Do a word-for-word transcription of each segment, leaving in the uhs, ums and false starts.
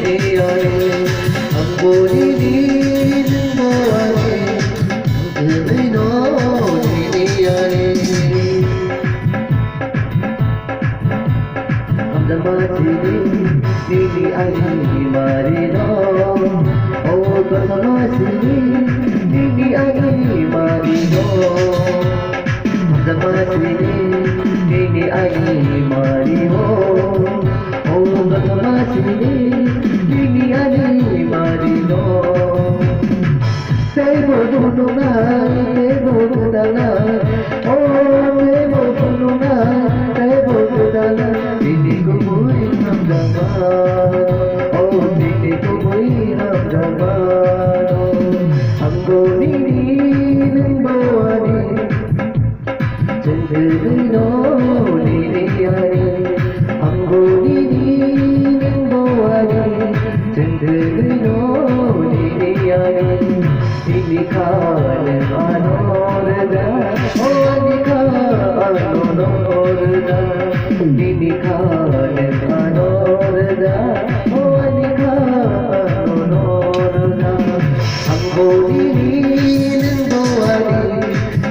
Ani, ang bo nini, nwng bo ani, ang bo nini, ani. Hamjakma sini, nini ani mari no. O kothoma sini, nini ani mari no. Hamjakma sini, nini ani mari no. O kothoma sini, nini ani mari no. Teibo phunuknai, teibo gwdalnai, o teibo phunuknai, teibo gwdalnai, tini kubui hamjakma, o tini kubui hamjakma, ang bo nini, nwng bo ani. Chwng kwrwino nini ani, ang bo nini, nwng bo ani. Chwng kwrwino nini ani, nini kha nwng ano rwjak, o ani kha ano rwjak. Nini kha nwng ano rwjak, o ani kha ano rwjak. Ang bo nini, nwng bo ani.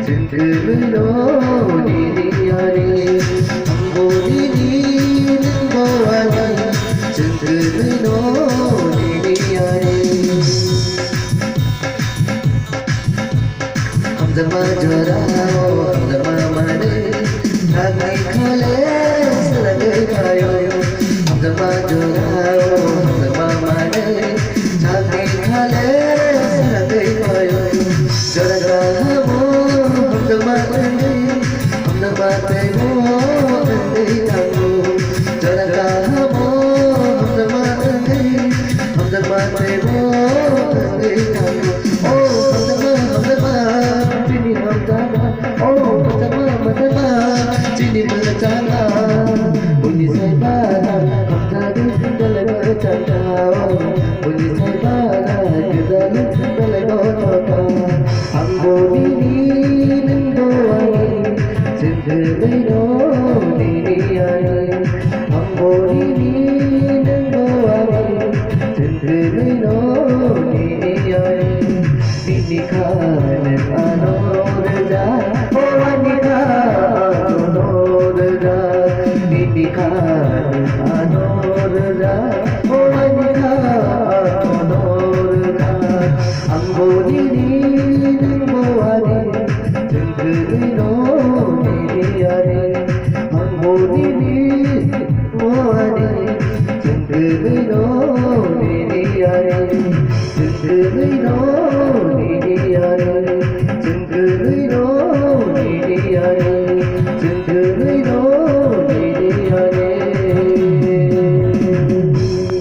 Chwng kwrwino nini ani, ang bo nini, nwng bo ani, chwng kwrwino nini ani. Hamjakma jora o hamjakma manwi, sakni khale swlagwi phaio. Hamjakma jora o hamjakma manwi, sakni khale swlagwi phaio. Jora kahamo hamjakma wngwi, hamjakma teibo wngwi thango. Jora kahamo hamjakma wngwi, hamjakma teibo wngwi thango. O hamjakma, hamjakma, chini hamjakma. O hamjakma, hamjakma, chini mwchangma. Buini sai bana hamjagwi belai mwchangma. Buini sai bana gwdalwi belai gothokma. Ang bo nini, nwng bo ani, chwng kwrwino nini ani. Ang bo nini, nwng bo ani, chwng kwrwino nini ani. Nini kha nwng ano rwjak, o ani kha ano rwjak. Nini kha nwng ano rwjak, o ani kha ano rwjak. Ang bo nini, nwng bo ani, chwng kwrwino nini ani. Ang bo nini, nwng bo ani, chwng kwrwino nini ani. Chwng kwrwino